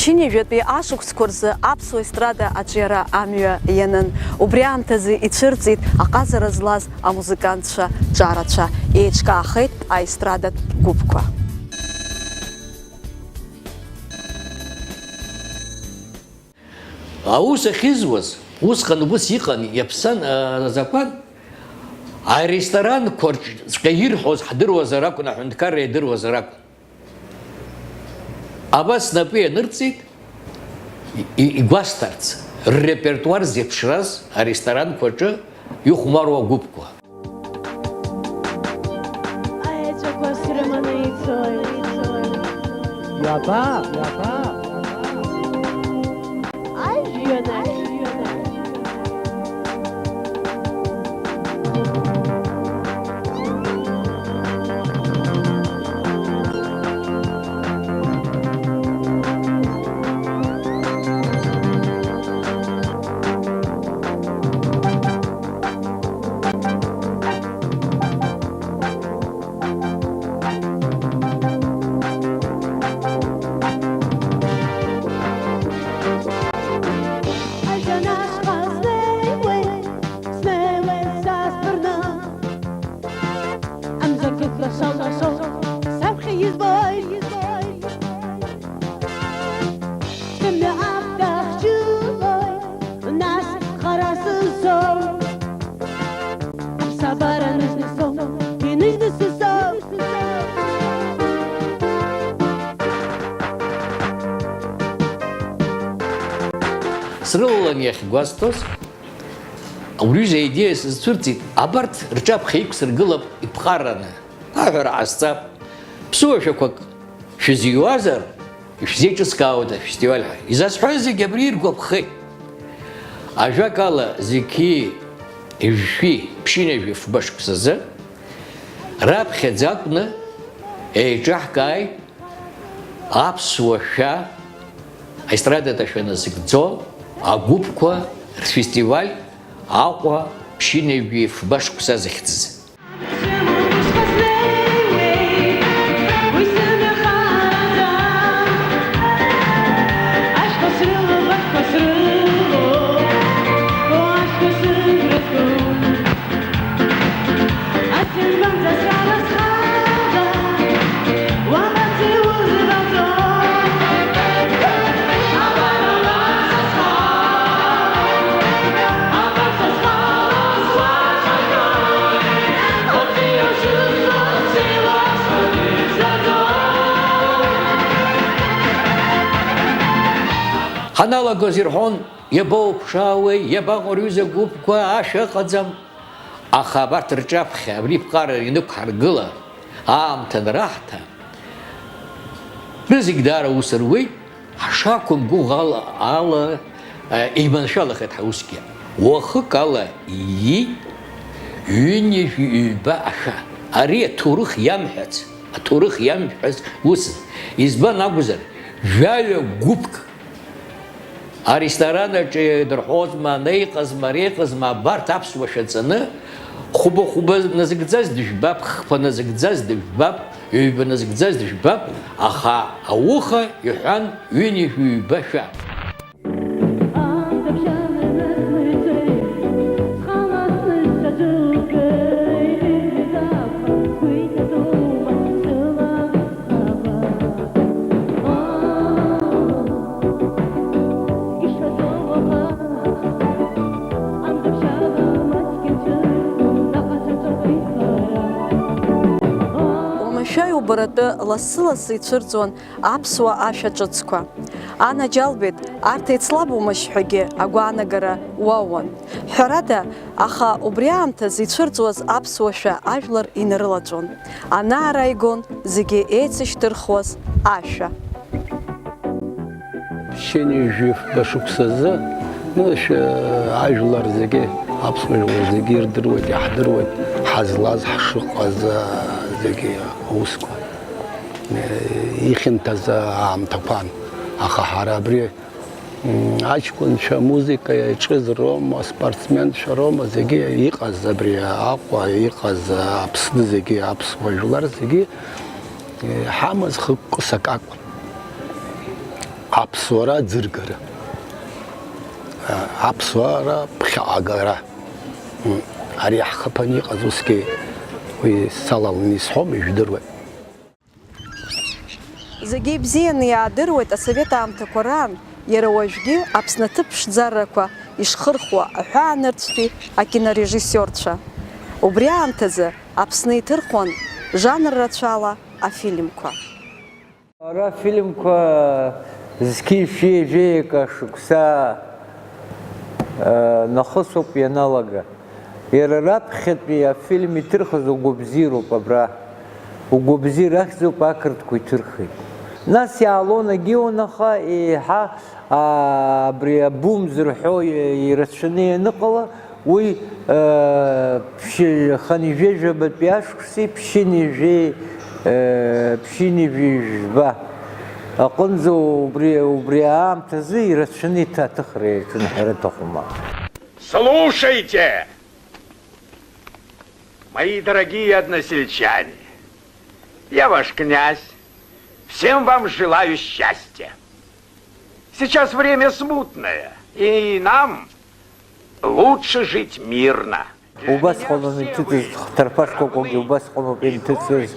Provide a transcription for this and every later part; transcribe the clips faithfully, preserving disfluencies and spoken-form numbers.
Ԥшьынҩажәатәи ашықәсқәа рзы аԥсуа естрада аҿиара амҩа ианын. Убри аамҭазы ицәырҵит аҟазара злаз амузыкантцәа ҿарацәа. Еиҿкаахеит аестрадатә гәыԥқәа. Аус ахьызуаз, усҟан ус иҟан, иаԥсан, а, азакәан, аресторанқәа рҿҵәҟьа ирҳәоз ҳдыруазар акәын, аҳәынҭқарра иадыруазар акәын. Абас снапы ианырҵеит, и-, и-, игәасҭарц, ррепертуар зеиԥшраз аресторанқәа рҿы ихәмаруа агәыԥқәа. Аеҵәақәа срыманы ицоит. Иаба, иаба? Ажәҩан ахь. Амза кыдла шалашо саԥхьа избоит. Сымҩа ахьҭахьчылоит, нас хара сызцом. Аԥсабара ныжьны соуп, иныжьны сызцом. Срылалан иахьгәасҭоз, убри аҩыза аидеиа сызцәырҵит, абарҭ рҿаԥхьа иқәсыргылап иԥҟараны, аҳәара ҟасҵап. Ԥсуа шәақәак шәызҩуазар, ишәзеиҿыскаауеит афестиваль ҳәа. Изасҳәаз зегьы абри иргәаԥхеит. Ажәакала, зқьи жәшәи ԥшьынҩажәи фба шықәсазы раԥхьаӡа акәны еиҿаҳкааит аԥсуа шәа, аестрадатә ашәа назыгӡо агәыԥқәа рфестиваль Аҟәа ԥшьынҩажәи фба шықәса захьӡыз. Ҳаналагоз ирҳәон, иабоуԥшаауеи, иабаҟоу рҩыза гәыԥқәа, ашәа ыҟаӡам. Аха абарҭ рҿаԥхьа абри ԥҟарара ианықәҳаргыла, аамҭа анраҳҭа, рызегь даара аус руеит, ҳшақәымгәыӷ ала, ала, э, еиманшәалахеит ҳаусгьы. Уахык ала иит ҩынҩажәи ҩба ашәа. Ари аҭоурых иамҳәац, аҭоурых иамҳәац усын. Избан акәзар, жәаҩа гәыԥк Аресторан аҿы идырҳәозма, ана иҟазма, ари иҟазма, абарҭ аԥсуа шәа ҵаны, хәба-хәба назыгӡаз дыжәбап, хԥа назыгӡаз дыжәбап, ҩба назыгӡаз дыжәбап, аха ауха иҳәан ҩынҩажәи ҩба шәа. Уамашәа иубаратәы лассы-лассы ицәырҵуан аԥсуа ашәа ҿыцқәа. Анаџьалбеит, арҭ еицлаб умашь ҳәагьы агәаанагара уаууан. Ҳәарада, аха убри аамҭаз ицәырҵуаз аԥсуа шәа ажәлар инарылаҵәон. Ана-ара игон зегьы еицышьҭырхуаз ашәа. Ԥшьынҩажәи фба шықәсазы, ну, шәа-, ажәлар зегьы, аԥсуа жәлар зегьы ирдыруеит, иаҳдыруеит, ҳазлаз, ҳшыҟаз, а, зегьы аусқәа, э, ихьанҭаз аамҭақәан. Аха ҳара абри М, аҷкәынцәа, амузыка иаҿыз роума, аспортсменцәа роума, зегьы иҟаз абри Аҟәа, иҟаз Аԥсны зегьы, аԥсуа жәлар зегьы, э, иҳамаз хықәкыс акы акәын. Аԥсуара аӡыргара, аԥсуара ԥхьаҟагара, ари ҳхаԥаны иҟаз усгьы уи салаланы исҳәом, ижәдыруеит. Зегьы ибзианы иаадыруеит асовет аамҭақәа раан иара уажәгьы Аԥсны аҭыԥ ԥшӡаррақәа ишхырхуа аҳәаанырцәтәи акинорежиссиорцәа. Убри аамҭазы Аԥсны иҭырхуан жанр рацәала афильмқәа. Ара афильмқәа зқьи жәшәи ҩажәи акы шықәса нахысуп ианалага. Иара раԥхьатәи афильм иҭырхыз угәабзиароуп абра. Угәабзиара ахьӡуп ақырҭқәа иҭырхит. Нас иаалон агьион, аха еиҳа абри абум зырҳәо ирацәаны ианыҟала, уи хынҩажәи жәабатәи ашықәси ԥшьынҩажәи, ԥшьынҩажәи жәба аҟынӡа убри, убри аамҭазы ирацәаны иҭаҭыхра иаҿын ҳәара аҭахума. Слушайте! Мои дорогие односельчане, я ваш князь, всем вам желаю счастья. Сейчас время смутное, и нам лучше жить мирно. Убасҟан инҭыҵыз хҭарԥа шкәакәагьы убасҟан ауп инҭыҵыз.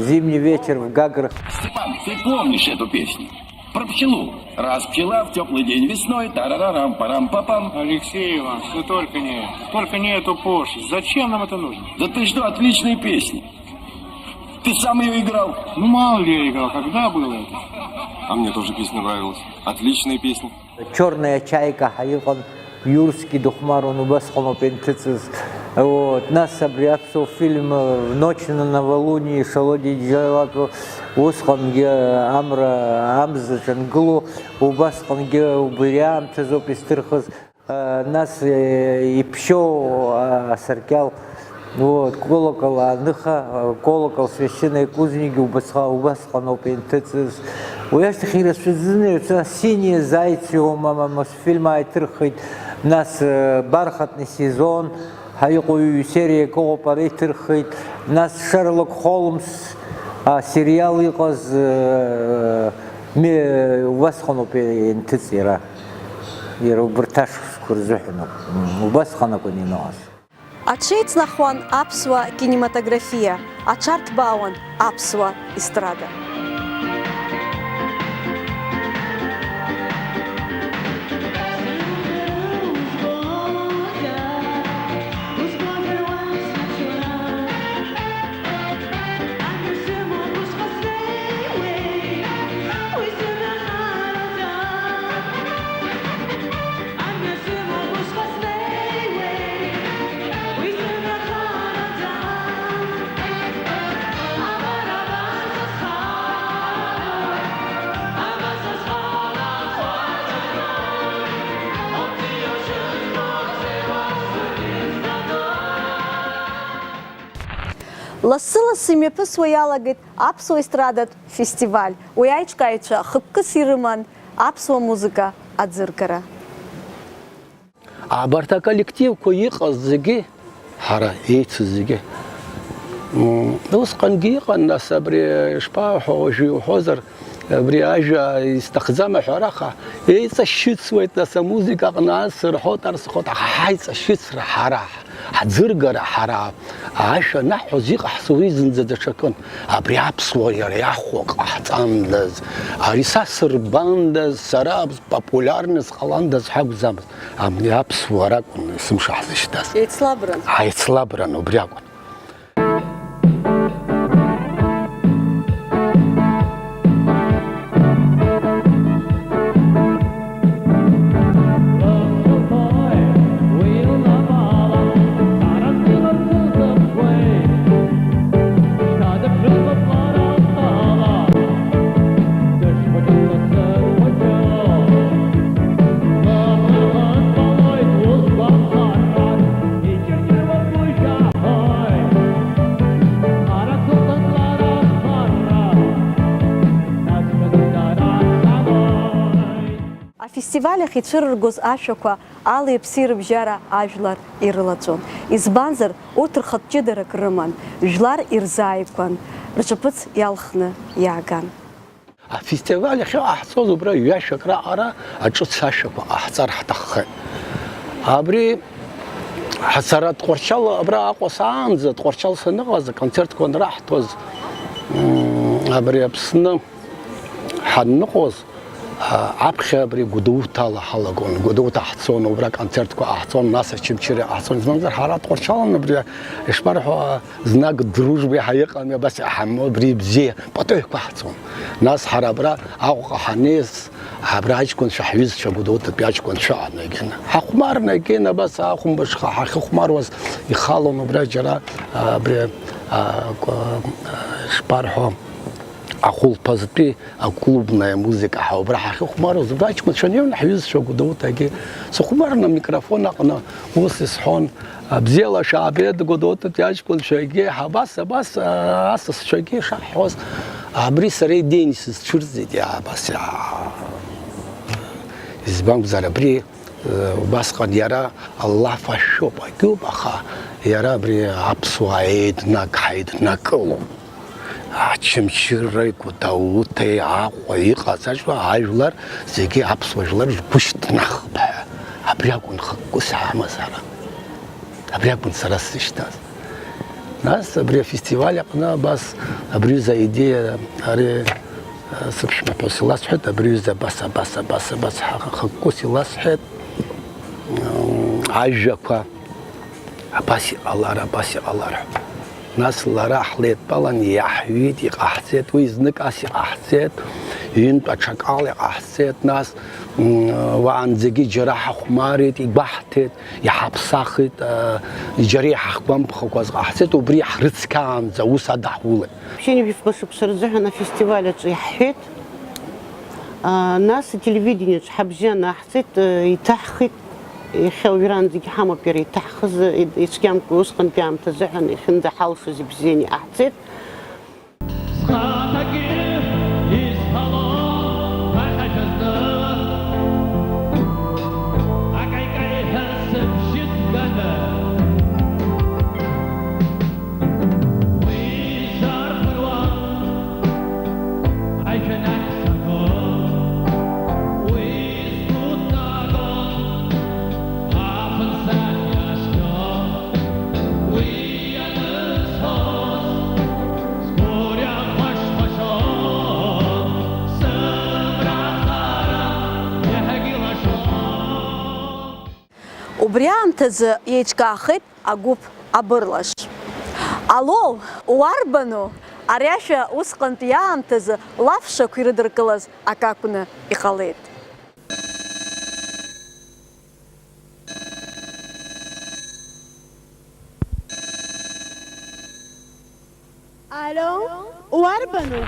Зимний вечер в Гаграх. Степан, ты помнишь эту песню? Про пчелу. Раз пчела в теплый день весной, тарарарам, парам, папам. Алексей Иванович, ну только не это. Только не эту пошлость. Зачем нам это нужно? Да ты что, отличные песни. Ты сам ее играл. Ну мало ли я играл, когда было это? А мне тоже песня нравилась. Отличные песни. Черная чайка ҳәа иҟан Иурски дыхәмаруан, убасҟан ауп инҭыҵыз. Вот. Нас абри аԥсуа фильм Ночь на новолунии Шалодиа Џьалаков усҟангьы амра амзаҿ ангыло, убасҟангьы убри аамҭазоуп изҭырхыз. Нас иԥшьоу асаркьал, вот, колокол аныха, колокол священный кузнигьы убасҟа-, убасҟаноуп инҭыҵыз. Уи ашьҭахь ирацәаӡаны ирацәа Синие зайцы иоума Мосфильм ааиҭырхит, нас Бархатный сезон ҳәа иҟоу ҩ-сериак ыҟоуп, ара иҭырхит, нас Шерлок Холмс асериал иҟаз, Ме-, убасҟаноуп инҭыҵ иара. Иара убарҭ ашықәсқәа рзыҳәаноуп. М, убасҟан акәын иныҟаз. Аҽеиҵнахуан аԥсуа кинематографиа, аҽарҭбаауан аԥсуа естрада. Лассы-лассы имҩаԥысуа иалагеит аԥсуа естрадатә фестиваль. Уи аиҿкааҩцәа хықәкыс ирыман аԥсуа музыка аӡыргара. Абарҭ аколлективқәа иҟаз зегьы, ҳара еицыз зегьы, м, усҟангьы иҟан, нас, абри, ишԥаҳәо, уажәы иуҳәозар, абри ажәа исҭахӡам аҳәараха, еиҵашьыцуеит, нас, амузыка аҟны ас рҳәоит, арс рҳәоит, ҳаиҵашьыцра ҳара, ҳӡыргара ҳара, ашәа анаҳҳәоз иҟаҳҵо уи зынӡа даҽакын. Абри аԥсуара иара иахәо ҟаҳҵандаз, ари са сырбандаз, сара популиарны сҟаландаз ҳакәӡамызт. Абни аԥсуара акәын есымша ҳзышьҭаз. Еицлабран. Ҳаицлабран, убри акәын. Афестиваль ахь ицәырыргоз ашәақәа али аԥси рыбжьара ажәлар ирылаҵәон. Избанзар, урҭ рхатә ҷыдарак рыман, жәлар ирзааигәан, рҿаԥыц иалхны иааган. Афестиваль ахьыҟаҳҵоз убра ҩашәак раҟара аҿыц ашәақәа ҟаҳҵар ҳҭаххеит. Абри ҳа-, сара Тҟәарчал абра Аҟәа саанӡа, Тҟәарчал саныҟаз, аконцертқәа анраҳҭоз, м, абри Аԥсны ҳанныҟәоз, а, аԥхьа абри Гәдоуҭала ҳалагон, Гәдоуҭа ҳцон, убра концертқәа ҟаҳҵон, нас Очамчыра ҟаҳҵон, избанзар ҳара Тҟәарчалан абри, ишԥарҳәо, знак дружбы иаҳа иҟами, абас иаҳамоу, абри бзиа, пату еиқәаҳҵон. Нас ҳара абра Аҟәаҟа ҳанеиз, абра аҷкәынцәа, ҳҩызцәа Гәдоуҭатәи аҷкәынцәа егьин. Ҳахәмарны егьин, абас ахәымбаҽха ҳахьыхәмаруаз ихалон убра џьара, абри, а, кәа-, а, шԥарҳәо, ахәылԥазтәи аклубная музыка ҳәа убра ҳахьыхәмаруаз, убра аҷкәынцәа неины ҳҩызцәа Гәдоуҭагьы сыхәмарны амикрофон аҟны ус исҳәон, Бзиала шәаабеит, Гәдоуҭатәи аҷкәынцәагьы, ҳабас, абас, асасцәагьы шаҳҳәоз, абри сара идеиан исызцәырҵит, иа-, абас, иа-, избан акәзар, абри, э, убасҟан иара алаф ашәоуп, агьоуп, аха иара абри аԥсуаа еиднак-, ҳаиднакылом. Очамчыреи, Гәдоуҭеи, Аҟәа иҟаҵаҿуа ажәлар зегьы аԥсуа жәлар ргәы шьҭнахып ҳәа. Абри акәын хықәкыс ҳамазаара. Абри акәын сара сзышьҭаз. Нас абри афестиваль аҟны абас абри аҩыза аидеиа ари, а, сыԥшәмаԥҳәыс иласҳәеит, абри аҩыза абас, абас, абас, абас ҳа-, хықәкыс иласҳәеит, м, ажәақәа. Абас иҟалар, абас иҟалар ҳәа. Нас лара ҳлеидтәалан иаҳҩит, иҟаҳҵеит, уи знык ас иҟаҳҵеит, ҩынтә аҽакала иҟаҳҵеит, нас, м, уаанӡагьы џьара ҳахәмарит, игәаҳҭеит, иҳаԥсахит, а, џьара иҳахгәамԥхакәаз ҟаҳҵеит, убри ҳрыцқьаанӡа аус адаҳулеит. Ԥшьынҩажәи фба шықәса рзыҳәан афестиваль аҿы иаҳҳәеит. А, нас ателевидениеҿ ҳабжьы анаҳҵеит, э, иҭаҳхит, иахьа уажәраанӡагьы ҳамоуп иара иҭаҳхыз, э, ицәгьамкәа усҟантәи аамҭазыҳәан иахьынӡаҳалшоз ибзианы иҟаҳҵеит. Схаҭагьы исҳәалон ԥахьашәа зны, акаикаиҳәа сыбжьы ҭганы. Уи сарԥыруан, ажәҩан ахь сагон, уи сгәы днагон, афонсахь иашьҭон, уи ианысҳәоз, сгәырҩа хәашхәашон, сымра хара иаҳагьы лашон. Убри аамҭазы еиҿкаахеит агәыԥ Абырлаш. Ало, уарбану? Ари ашәа усҟантәи аамҭазы лафшақә ирыдыркылаз акы акәны иҟалеит. Ало, уарбану?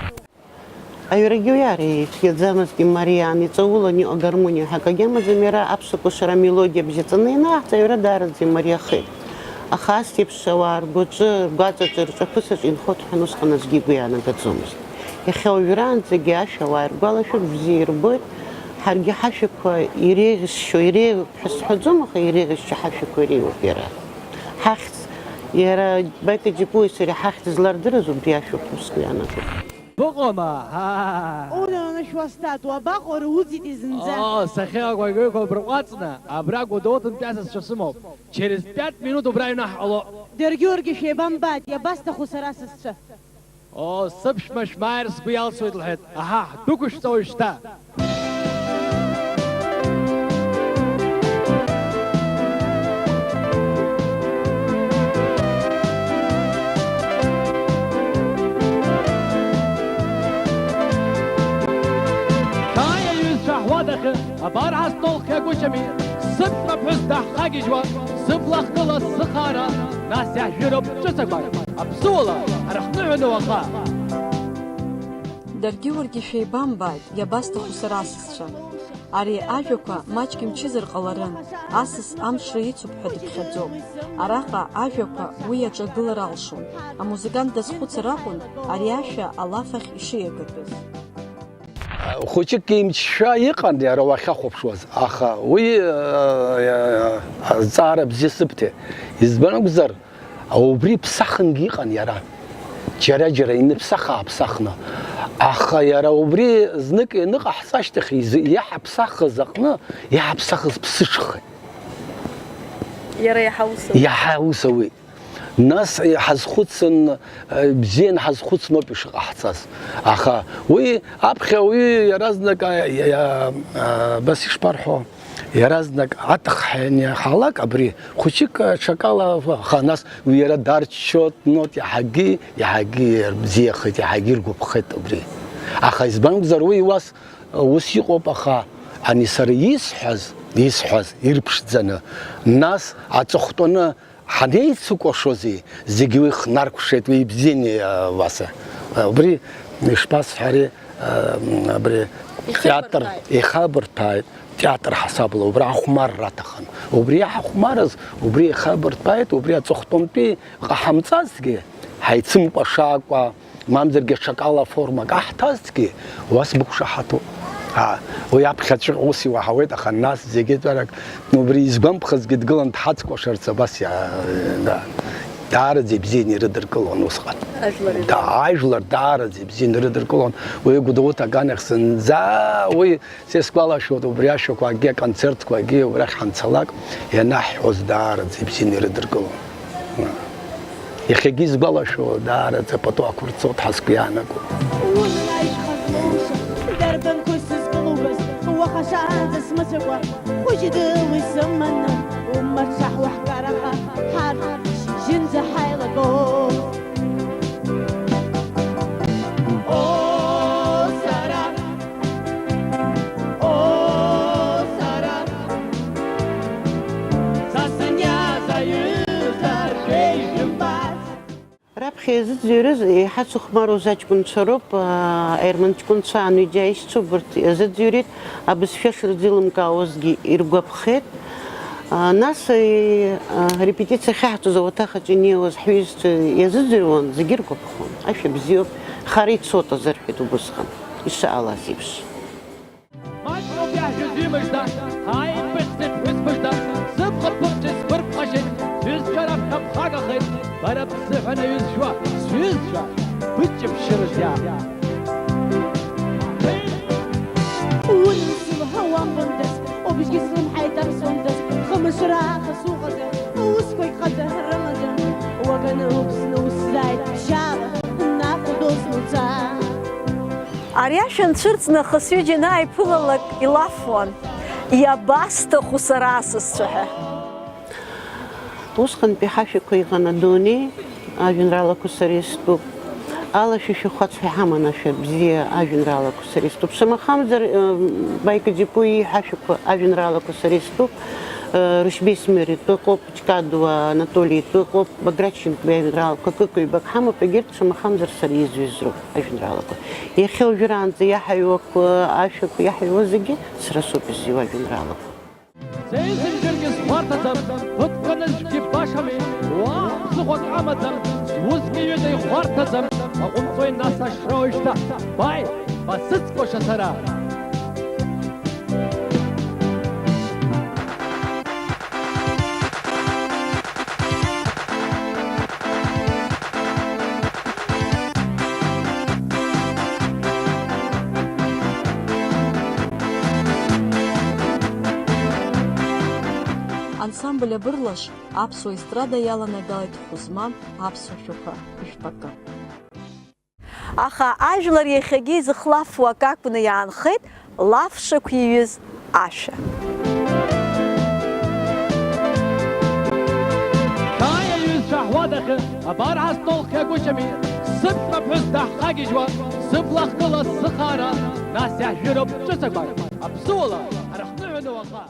Аҩрагьы уи ара ицәгьаӡамызт, имариан, иҵаулан иҟоу агармониа ҳәа акагьы амаӡам, иара аԥсуа кәашара амелодиа бжьаҵаны ианаҳҵа, аҩра даараӡа имариахеит. Аха ас еиԥш ауаа ргәаҿы, ргәаҵаҿы, рҿаԥыцаҿы инхоит ҳәа усҟан аӡәгьы игәы иаанагаӡомызт. Иахьа уажәраанӡагьы ашәа ауаа иргәалашәоит, бзиа ирбоит, ҳаргьы ҳашәақәа иреиӷьысшьо, иреиӷьуп ҳәа сҳәаӡом, аха иреиӷьысшьо ҳашәақәа иреиуоуп иара. Ҳахьӡ, иара Баита Џьапуи сареи ҳахьӡ злардырыз убри ашәоуп, ус сгәы иаанагоит. Быҟоума? Аа! Унан, анышә уасҭат, уабаҟоу, руӡит зынӡа? Оо, сахьыҟақәагьы ықәабырҟәаҵны, абра Гәдоуҭантәи асасцәа сымоуп. Через пять минут убра аҩны ҳҟало. Даргьы уаргьы шәеибамбааит, иабасҭаху сара сасцәа? Оо, сыԥшәма шәмааир сгәы иалсуеит, лҳәеит. Аҳа, ҳдәықәышәҵа уажәшьҭа! Шәааи, аҩызцәа, ҳуадахь, абар ҳастол хиагәышьами, сыԥшәма ԥҳәыс даҳхагьежьуа, сыбла хгыла сыхаара, нас иаҳжәыроуп ҿыцақәак, аԥсуала ҳара ҳныҳәаны уаха. Даргьы уаргьы шәеибамбааит, иабасҭаху сара асасцәа. Ари ажәақәа маҷк имчызар ҟаларын, асас амшра ицуп ҳәа дыԥхьаӡоуп. Араҟа ажәақәа уи аҿагылар алшон. Амузыкант дазхәыцыр акәын ари ашәа алаф ахь ишиагатәыз. Хәыҷык имчшәа иҟан иара уахьахәаԥшуаз, аха уи, э, азҵаара бзиа сыбҭеит. Избан акәзар, Убри ԥсахынгьы иҟан иара. Џьара-џьара иныԥсах-ааԥсахны, Аха иара убри знык ианыҟаҳҵа ашьҭахь изы-, иаҳаԥсахыз аҟны, иаҳаԥсахыз ԥсыҽхеит. Иара иаҳа ус ауеит. Иаҳа ус ауеит. Нас иҳазхәыцын, э, бзиан ҳазхәыцноуп ишыҟаҳҵаз. Аха уи аԥхьа уаҩы иаразнак, а, иа-, иа-, а, абас ишԥарҳәо, иаразнак аҭахҳәа ианиаҳалак абри хәыҷык аҽакала, аха нас уи иара дарччоит, нот иаҳагьы, иаҳагьы ирбзиахеит, иаҳагьы иргәаԥхеит убри. Аха избан акәзар, уи иуас, ус иҟоуп, аха ани сара исҳәаз, исҳәаз ирԥшӡаны, нас аҵыхәтәаны ҳанеицыкәашози, зегьы уи хнаркәшеит, уи ибзианы, а, Васа. А, убри ишԥасҳәари, а, м, абри театр ихабырҭәааит. Ихабырҭәааит, театр ҳасабла, убра ахәмарра аҭахын. Убри иаҳхәмарыз, убри ихабырҭәааит, убри аҵыхәтәантәи ҟаҳамҵазҭгьы, ҳаицымкәашакәа, мамзаргьы аҽакала формак аҳҭазҭгьы, уа сбықәшаҳаҭуп. Аа, уи аԥхьаҵәҟьа ус иуаҳауеит, аха нас зегьы тәарак, убри изгәамԥхазгьы дгылан дҳацкәашарц абас иа-, да. Даараӡа ибзианы ирыдыркылон усҟан. Ажәлар ирыла. Да, ажәлар даараӡа ибзианы ирыдыркылон. Уи Гәдоуҭа аганахь зынӡа, уи са исгәалашәоит, убри ашәақәа акгьы, аконцертқәа акгьы, убрахь ҳанцалак, ианаҳҳәоз даараӡа ибзианы ирыдыркылон. Иахьагьы исгәалашәо, даараӡа пату ақәырҵоит ҳәа сгәы иаанагоит. Унлаишьха злоуша, дарбанқәоу сызкылугаз, уаха шаанӡа смыцәакәа, хәыҷы дылоу исыманы, умацаҳ уаҳгараха, ҳарҭ шьыжьынӡа ҳаилагоуп. О, сара, о, сара, са саниаз аҩыза шәеижәымбац. Раԥхьа иазыӡырҩуаз, еиҳа сыхәмаруаз аҷкәынцәа роуп, аа, аерман ҷкәынцәа, анҩыџьа аишьцәа, убырҭ иазыӡырҩит, абызшәа шырзеилымкаауазгьы иргәаԥхеит. Аа, нас, аа, репетициа ахьаҳҵоз ауаҭах аҿы инеиуаз ҳҩызцәа иазыӡырҩуан, зегьы иргәаԥхон. Ашәа бзиоуп, хара ицоит азырҳәеит убысҟан, ишыҟалаз еиԥш. Маҷроуп иаҳжәыз ҩымыжда, ааит, быхьӡеит ԥҳәыс мыжда, сыбӷа ԥыхьеит, сбырԥхашьеит, сҩызцәа раԥхьа бхагахеит, бара бзыҳәан аҩызцәа, сҩызцәа, быҷаԥшьараз иаап. Унан сылҳәауамбандаз, убжьгьы слымҳа иҭарсуандаз, хымш раахыс уҟаӡам, усқәагь хада рымаӡам, уаганы уԥсны усзааит ԥшьаала, наҟ удәылҵны уца. Ари ашәа анцәырҵ нахыс ҩыџьа анааиԥылалак илафуан, иабасҭаху сара асасцәа ҳәа. Усҟантәи ҳашәақәа иҟан адунеи, ажәеинраалақәа сара истәуп. Алашәа шәахәац ҳәа иҳаман ашәа бзиа, ажәеинраалақәа сара истәуп. Шамахамзар, э, Баика Џьапуи иҳашәақәа, ажәеинраалақәа сара истәуп. Э, Рушьбеи Смыр итәы ыҟоуп, Ҷкадуа Анатоли итәы ыҟоуп, Баграт Шьынқәба иажәеинраалақәа акык-ҩбак ҳамоуп, егьырҭ шамахамзар сара изҩыз роуп ажәеинраалақәа. Иахьа уажәраанӡа иаҳаҩуақәа, ашәақәа иаҳаҩуа зегьы сара соуп изҩуа ажәеинраалақәа. Сеизыжәдыргьы схәарҭаӡам, ԥыҭк анызқьгьы башами, уаа, ԥсыхәак амаӡам, сусгьы ҩыда ихәарҭаӡам, аҟәымҵуеи нас ашра уажәшьҭа, бааи, басыцкәаша сара! Ансамбль Абырлаш аԥсуа естрада иаланагалеит хәы змам аԥсуа шәақәа жәпакы. Аха ажәлар иахьагьы изыхлафуа акы акәны иаанхеит лафшақә иҩыз ашәа. Шәааи, аҩызцәа, ҳуадахьы, абар ҳастол хиагәышьами, сыԥшәма ԥҳәыс даҳхагьежьуа, сыбла хкыла сыхаара, нас иаҳжәыроуп ҿыцақәак, аԥсуала ҳара ҳныҳәаны уаха.